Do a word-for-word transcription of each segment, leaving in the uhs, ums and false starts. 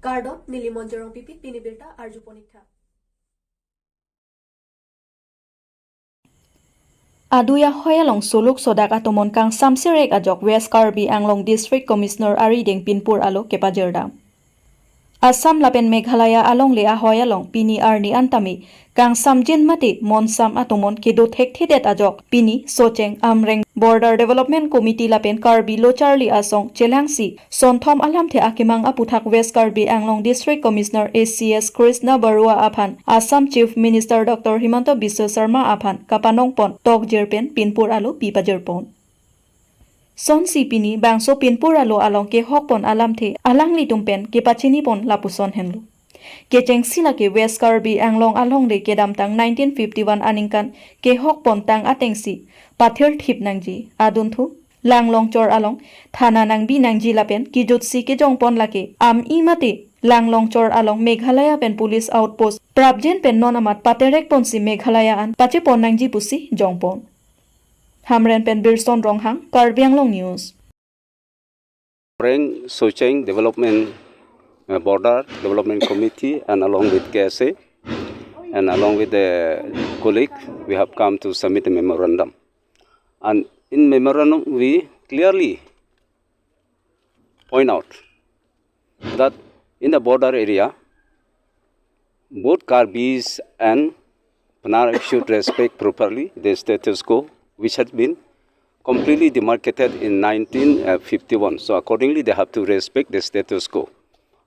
Kardom, neli Monjorong Pipit, pini birta arju ponik tha. Adui ahoi along soluk sodak atomon kangsam sirek ajok West Karbi Anglong District Commissioner arideng pinpur alo kepajirdam. Assam lapen Meghalaya alongle ahoi along pini arni antame kangsamjin mate monsam atomon kedo thekthedet ajok pini Socheng Amreng Border Development Committee lapen Karbi Lo Charli Asong chelangsi sonthom alamthe akemang aputhak West Karbi Anglong District Commissioner A C S Krishna Barua aphan Assam Chief Minister Doctor Himanta Biswa Sarma aphan kapanongpon tokjir pen pinpur alo pipajirpon. Sonsi pini bangso pinpur alo along kehokpon alamthe alanglitum pen kepachinipon lapuson henlo. Kechengsi lake West Karbi Anglong alongle kedamtang nineteen fifty-one aningkan kehokpon tang atengsi pathirthip nangji, adunthu Langlongchor along thana nangbi nangji lapen kijutsi kejongpon lake am-i mate Langlongchor along Meghalaya pen police outpost prapjin pen non amat paterekponsi Meghalaya an pachepon nangji pusi jongpon. Hamren pen Birson Ronghang, Karbi Anglong News. Amreng Socheng Development, uh, Border Development Committee and along with K S A and along with the colleague, we have come to submit a memorandum. And in memorandum, we clearly point out that in the border area, both Karbis and Pnar should respect properly the status quo, which had been completely demarcated in nineteen fifty-one. So accordingly, they have to respect the status quo.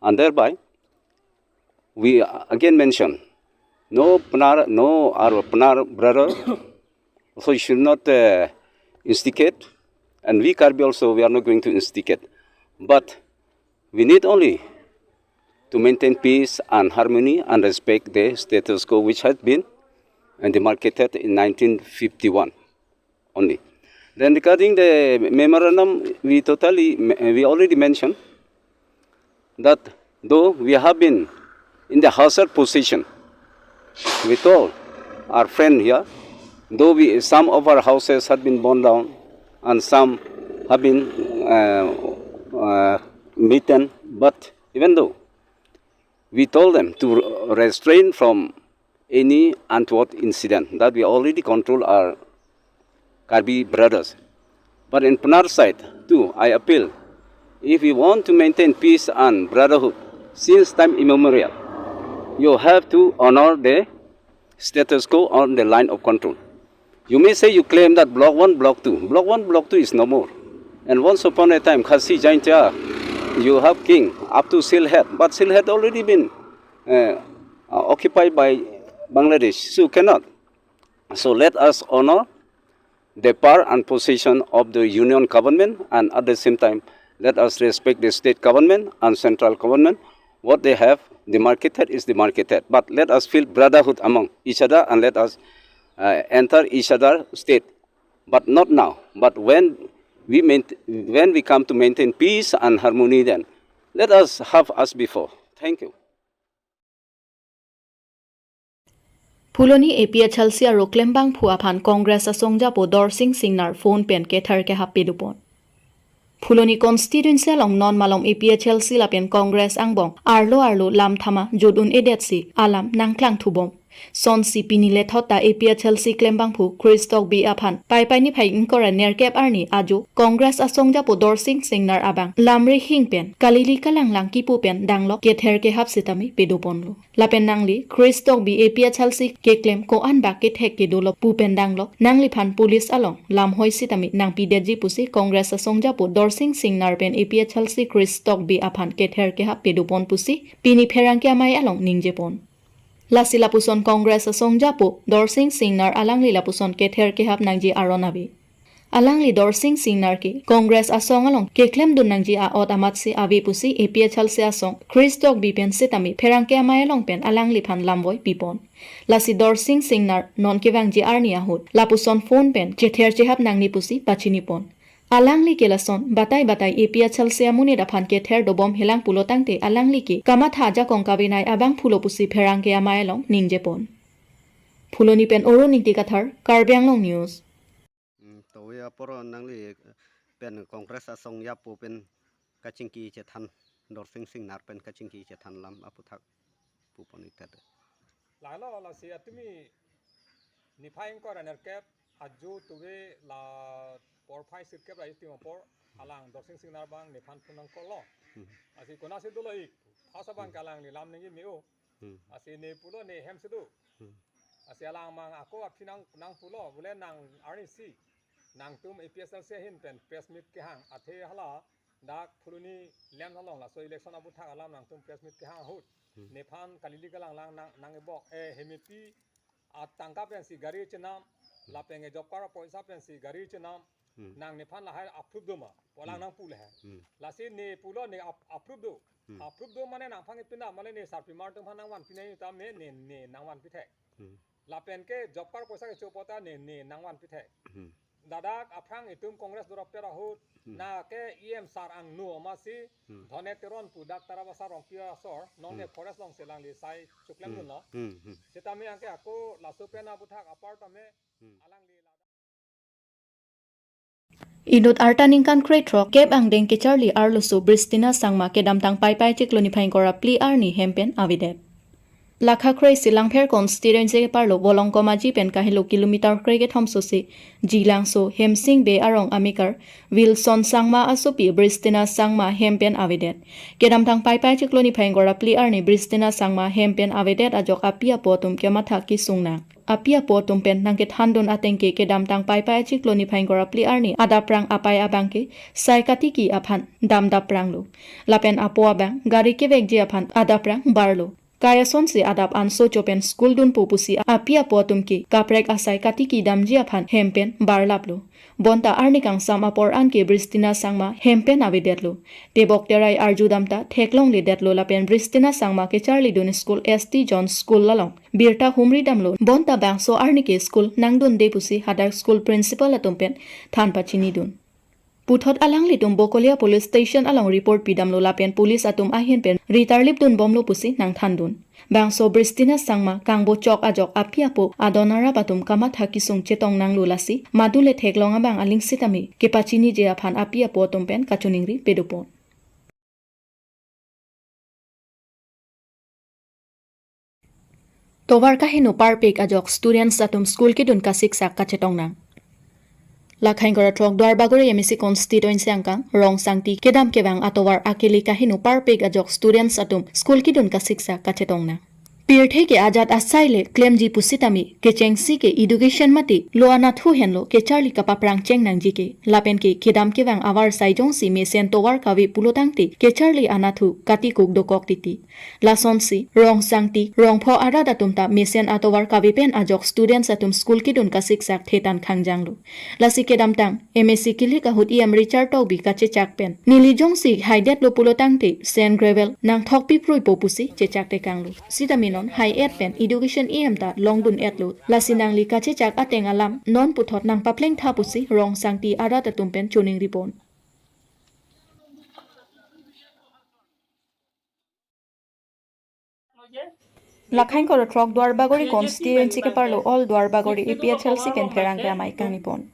And thereby, we again mention, no Pnar, no our Pnar brother, so you should not, uh, instigate, and we Karbi also, we are not going to instigate. But we need only to maintain peace and harmony and respect the status quo which had been, uh, demarcated in nineteen fifty-one only. Then regarding the memorandum, we totally, we already mentioned that though we have been in the hazard position, we told our friend here, though we, some of our houses had been burned down and some have been, uh, uh, beaten, but even though we told them to restrain from any untoward incident, that we already control our Karbi brothers. But in Pnar side too, I appeal, if we want to maintain peace and brotherhood since time immemorial, you have to honor the status quo on the line of control. You may say you claim that block one, block two. Block one, block two is no more. And once upon a time, Khasi Jaintia, you have king up to Sylhet, but Sylhet already been, uh, occupied by Bangladesh, so cannot. So let us honor the power and position of the union government, and at the same time, let us respect the state government and central government. What they have demarcated is demarcated. But let us feel brotherhood among each other, and let us, uh, enter each other state. But not now. But when we maint-, when we come to maintain peace and harmony, then let us have as before. Thank you. Phuloni A P H L C aro klembangphu aphan Congress asongjapo Dorsing Singnar phone pen kether kehap pedupon. Phuloni constituency along non malom A P H L C lapen Congress angbong arlo arlo lam thama jut un-edetsi alam nangklangthubom. Sonsi pini lethot ta A P H L C klembangphu Chris Tokbi aphan Paipai niphai ingkoi ra nerkep arni ajo Congress asongjapo Dorsing Singnar abang lamrehing pen kalili kalanglang kipu pen danglok kether kehap sitame pedoponlo. Lapen nangli Chris Tokbi A P H L C keklem ko-an bak kethek kedolo pu pen danglok nangliphan police along lamhoi sitame nangpidetji pusi Congress asongjapo Dorsing Singnar pen A P H L C Chris Tokbi aphan kether kehap pedopon pusi pini pherangke amei along ningjepon. Lasi lapuson Congress asongjapo Dorsing Singnar alangli lapuson kether kehap nangji aron ave. Alangli Dorsing Singnar ke Congress asong along keklemdun nangji a-ot amatsi ave pusi A P H L C asong Chris Tokbi pen sitame pherangke amei along pen alangliphan lamvoi pipon. Lasi Dorsing Singnar non kevangji arni ahut lapuson phone pen kether chehap nangne pusi pachinipon. Alangli ke lason batai batai A P H L C amonit aphan kether dobom helang pulo tangte alangli ke kamatha ajakong kavenei abangphulo pusi pherangke amei along ningjepon. Phuloni pen Oro Ningti Kathar, Karbi Anglong News. Hmm, tovi apor nangli pen Congress asongjapo pen kachingki chethan. Dorsing Singnar pen kachingki chethan alam aputhak pupon itat. Lalo lasi atumi niphai ingkoi ra nerkep ajo tuve la porphai sirkep ra itim apor alang Dorsing Singnar abang nephan phone nangkoklo. Hmm. Lasi konatsi dolo ik. Phasa abang Hmm. ke alangli lam ningje me-o. Hmm. Lasi ne pulo ne hem si do. Hmm. Lasi alang mang ako aphi nang nangpulo bule nang arnisi nangtum A P H L C ahin pen press meet kehang athe hala dak Phuloni lem along laso election aputhak alam nangtum press meet kehang ahut. Hmm. Nephan kali-kali kalang lang nang nang ebok eh hemepi atangka pensi gari chenam Hmm. lapen ke job card apoisa pensi gari chenam Hmm. nang nephan lahai approve do ma? Pu alang Hmm. nangpu lahai. Hmm. Lasi ne pulo ne ap- approve do. Hmm. Approve do mane nangphan ipina mane ne sarpimar atum aphan nangvanpi nai ta me ne ne nangvanpi thek. Hmm. Lapen ke job card apoisa kecho apot ta ne ne nangvanpi thek. Hmm. Ladak aphrang itum Congress dorap pera ahut Hmm. na ke E M sar angno amatsi Hmm. Dhone Teron pu dak Tarabasa Rongpi asor non ne Hmm. forest alongsi alangli sai choklem Hmm. dunlo. Hmm. Hmm. Sitame anke ako laso pen aputhak apar tame Hmm. alangli ladak Inut arta ningkan krethrok kep angdeng kecharli arloso Bristina Sangma kedamtang Paipai chiklo niphai ingkoi ra phli arni hem pen avedet. Lakha kre-isi Langpher constituency keparlo Volongkom Aji pen kahelo kilometer krekethom sosi Jilangso Hemsing Bey arong amekar Wilson Sangma asopi Bristina Sangma hem pen avedet. Kedamtang Paipai chiklo niphai ingkoi ra phli arni Bristina Sangma hem pen avedet ajok api apo atum kematha kesung nang. Api apo atum pen nangkethandun ateng ke kedamtang Paipai chiklo niphai ingkoi ra phli arni adaprang apai abang ke sai katiki aphan damdapranglo. Lapen apo abang gari kevekji aphan adaprang barlo. Kai asonsi adap anso cho pen school dunpo pusi api apo atum ke kaprek asai katiki damji aphan hem pen barlaplo. Bonta arni kangsam apor an ke Bristina Sangma hem pen avedetlo. Tebok terai arjudam ta theklongledetlo lapen Bristina Sangma kecharlidun school S T John School along birta humri damlo. Bonta bangso arni ke school nangdunde pusi hadak school principal atum pen than pachinidun. Puthot alanglitum Bokolia Police Station along report pidamlo lapen police atum ahin pen ritarlip dunbomlo pusi nangthandun. Bangso Bristina Sangma kangbo chok ajok api apo adon arap atum kamatha kesung chetong nanglo lasi madule theklong abang aling sitame kepachiniji aphan api apo atum pen kachoningri pedopon. Tovar kaheno parpik ajok students atum school kedun kasiksak kachetong nang. Lakha ingkoi ra throk Duarbagori M A C constituency angkang Rongsangti kedam kevang atovar akili kaheno parpik ajok students atum school kedun kasiksak kachetong nang. Pirthe ke ajat asai le klemji pusitame kechengsi ke education mate lo anatthu henlo kecharli kapaprang cheng nangji ke. Lapen ke kedam kevang avarsai jongsi mesen tovar kave pulotangte kecharli anatthu katikuk dokok titi. Lasonsi Rongsangti, Rongpho arat atum ta mesen atovar kave pen ajok students atum school kedun kasiksak thetan khangjanglo. Lasi kedamtang M A C kilik ahut E M Richard Tokbi kachechak pen neli jongsi haidetlo pulotangte sand gravel nangthokpipruipo pusi chechak tekanglo. Sitame non hai-et pen education E M ta longdun-etlo. Lasi nangli kachechak ateng alam non puthot nangpaplengtha pusi Rongsangti arat atum pen choningripon. Lakha ingkoi ra throk Duarbagori constituency keparlo All Duarbagori A P H L C pen pherangke amei kangnipon.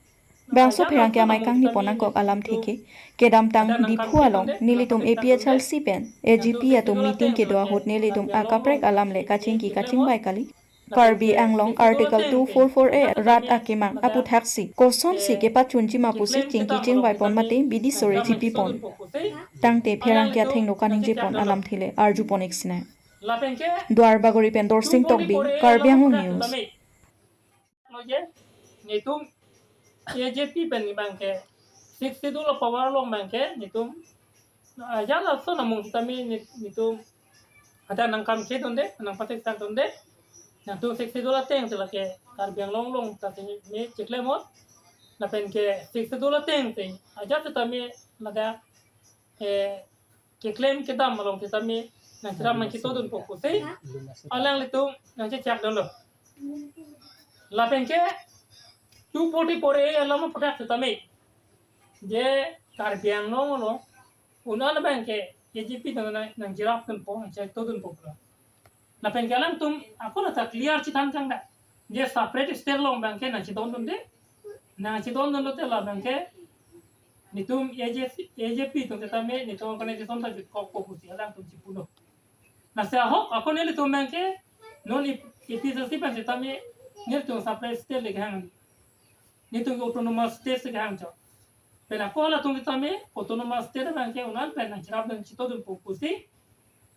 Bangso pherangke amei kangnipon nangkok alamthe ke kedamtang Diphu along nelitum A P H L C pen A G P atum meeting kedo ahut nelitum akaprek alam le kachingki kachingvai kali. Karbi Anglong Article two four four A rat akemang aputhaksi kosonsi kepachunji ma pusi chingki chingvaipon mate bidi sore chipipon. Tangte pherangke athengno kaningjepon alamthe le arjupon ik sinang. Duarbagori pen Dorsing Tokbi, Karbi Anglong News. Netum A J P pen ni abangke Sixth Schedule power along abangke netum ajat ason amung sitame ni- netum ada nangkam kedunde, nangpatik sak dunde. Nangtum Sixth Schedule ateng si lake Karbi Anglong along ta si me chiklemon. Lapen ke Sixth Schedule ateng si ajat sitame ladak eh keklem kedam along sitame nangcherap nangchitodunpo pusi alanglitum nangchechak dunlo. Lapen ke two forty-four A alam aphuthak sitame je Karbi Anglong along un-an abangke A G P nang nang nangcherap dunpo nangchitodunpo pulo. Lapen ke alangtum akona ta clear chithan kangda. Je separate state along abangke nangchitondunde. Nangchitondunlote la abangke Netum A J C, A J P atum setame netum organization ta jutkokpo pusi alangtum chipulo. Lasi ahok ako nelitum abangke non A P H L C pen setame nelitum separate state le kehang, netum ke autonomous state si kehang chot. Pen ako latum setame autonomous state abangke unal pen nangcherapdun chitodunpo pusi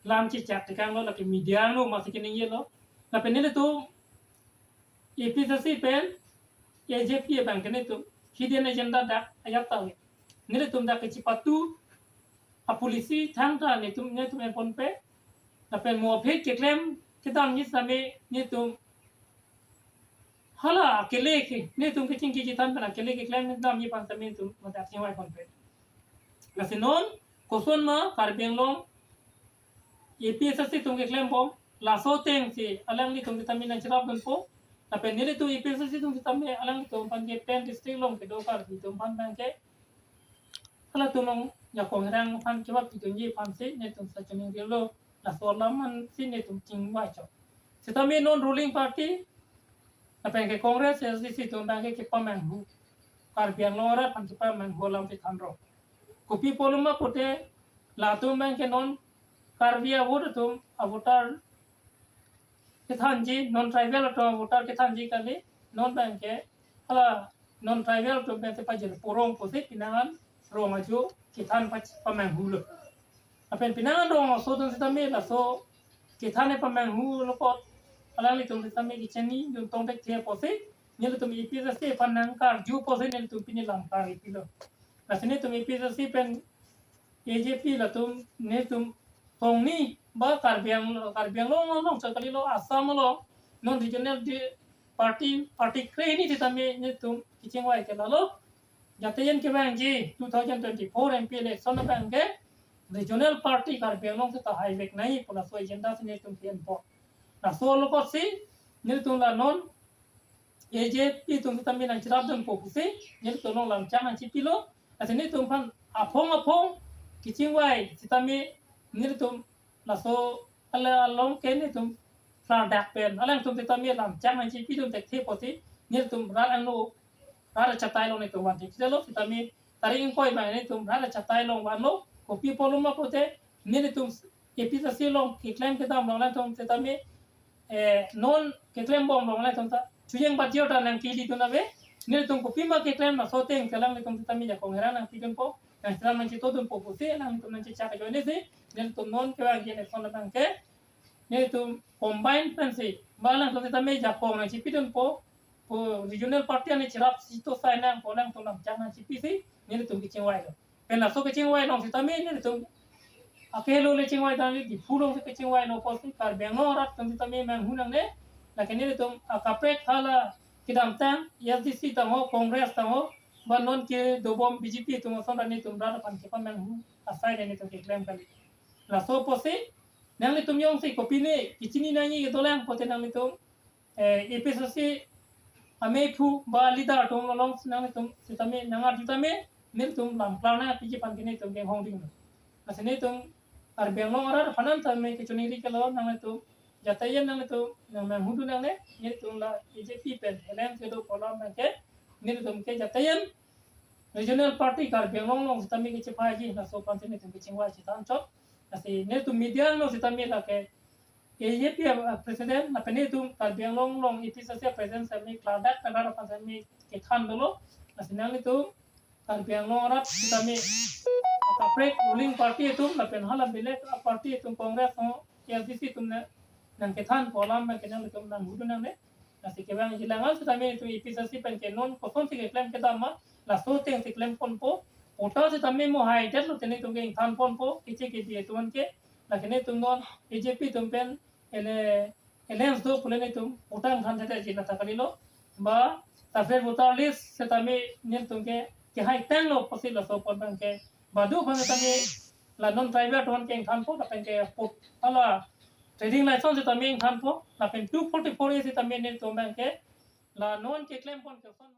lam chechak tekanglo, lake media angno masi keningjelo. Lapen nelitum A P H L C pen A J P abangke netum hidden agenda dak ajat ta ave. Nelitum dak kechipatu a policy thangta netum, netum enponpe. Lapen mo aphi keklem kedamji setame netum hala akele ke, netum kechingki chethan pen akele keklem kedamji aphan setame netum madak chingvaiponpe. Lasi non kosonma Karbi Anglong A P H L C atum keklembom, laso atengsi alanglitum setame nangcherapdunpo. Lapen nelitum A P H L C atum setame alanglitum aphan ke pen district along kedo Karbi atum aphan abangke halatum along jakong herang aphan kebapidunji aphansi netum sachoningri lo, laso alam ansi netum chingvai chot. Setame non ruling party lapen ke Congress, S D C atum abangke kepamanghu, Karbi Anglong arat aphan kepamanghu alam si thanrong. Kopi pulo ma pute latum abangke non Karbi a-vote atum a-voter kethanji, non tribal atum a-voter kethanji kali, non abangke hala non tribal atum abangke pajir porong pusi pinangan rong ajo kethan pach-, pamanghulo. Lapen pinangan rong aso atum setame laso kethan pamanghulo apot alanglitum setame kechini dun tong thekthe pusi nelitum A P H L C aphan nangkarju pusi nelitum pini lam karju pilo. Lasi netum A P H L C pen A J P latum netum tongni ba Karbi Ang-, Karbi Anglong along chot kalilo, Assam along non regional di-, party, party krehini setame netum kechingvai ke lalo. Jatayen kevangji two thousand twenty-four M P election abangke regional party Karbi Anglong seta haivek nangji pu laso agenda si netum pi-enpo. Laso along apotsi netum la non A J P atum setame nangcherapdunpo pusi nelitum along lamchak nangchipilo. Lasi netum aphan aphong aphong kechingvai setame nelitum laso ala along ke netum klardak pen alangtum setame lamchak nangchipidun thekthe pusi nelitum rat angno, rat achatai along netum vanthekthelo setame tarik ingkoi abang netum rat achatai along vanlo. Kopi pulo ma pute nelitum A P H L C along keklem kedam along alanglitum setame, eh, non keklembom along alanglitum ta chujeng batjir ta nangkelidun ave. Nelitum kopima keklem laso atengsi alanglitum setame jakong herang nangpidunpo, nangcherap nangchitodunpo pusi alanglitum nangchechak ajoinesi nelitum non kevangji election abangke nelitum combine pensi ba alanglitum setame jakong nangchipidunpo, pu regional party ani cherap sito sai nang pu alangtum lamchak nangchipisi nelitum kechingvailo. Pen laso kechingvai along setame nelitum akehelo le chingvai tangte Diphu alongsi kechingvailo pusi Karbi Anglong arat atum setame manghu nangne. Lake nelitum akaprek hala kedamtang S D C tangho, Congress tangho, ba non kedobom B J P atum ason ra netum rat aphan kepamanghu asai ra netum keklem kali. Laso pusi nanglitum jongsi kopine kechini nangji kedolang pute nanglitum, eh, A P H L C ameiphu ba leader atum along nanglitum setame nangarju tame nelitum lam klarna piji aphan ke netum kenghong dinglo. Lasi netum Karbi Anglong arat aphan setame kechoningri ke lo, nanglitum jatayen nanglitum nangmanghudu nangne, netum la A J P pen alliance kedo pu alam abangke nelitum ke jatayen regional party Karbi Anglong along setame kechephaiji, laso aphansi netum kechingvai chethan chot. Lasi netum media angno setame lake A J P a president, lapen netum Karbi Anglong along A P H L C a president setame klardak pen rat aphan setame kethan dolo. Lasi nanglitum Karbi Anglong arat setame akaprek ruling party atum lapen hala belek a party atum Congress ho S D C atum ne nangkethanpo alam abangke nanglitum nanghudu nangne. Lasi kevangji alangan setame netum A P H L C pen ke non kosonsi keklem kedam ma, laso atengsi klemponpo. Pota setame mo haidetlo te netum ke ingthanponpo, keche kebi atum ke. Lake netum non A J P atum pen ele alliance do pule netum pota ingthan thektheji lata kalilo. Ba separate voter list setame netum ke kehaitanglo pusi laso apot abangke badu aphan setame la non tribal atum ke ingthanpo, lapen ke put hala trading license setame ingthanpo, lapen two forty-four A setame netum abangke la non keklempon ke son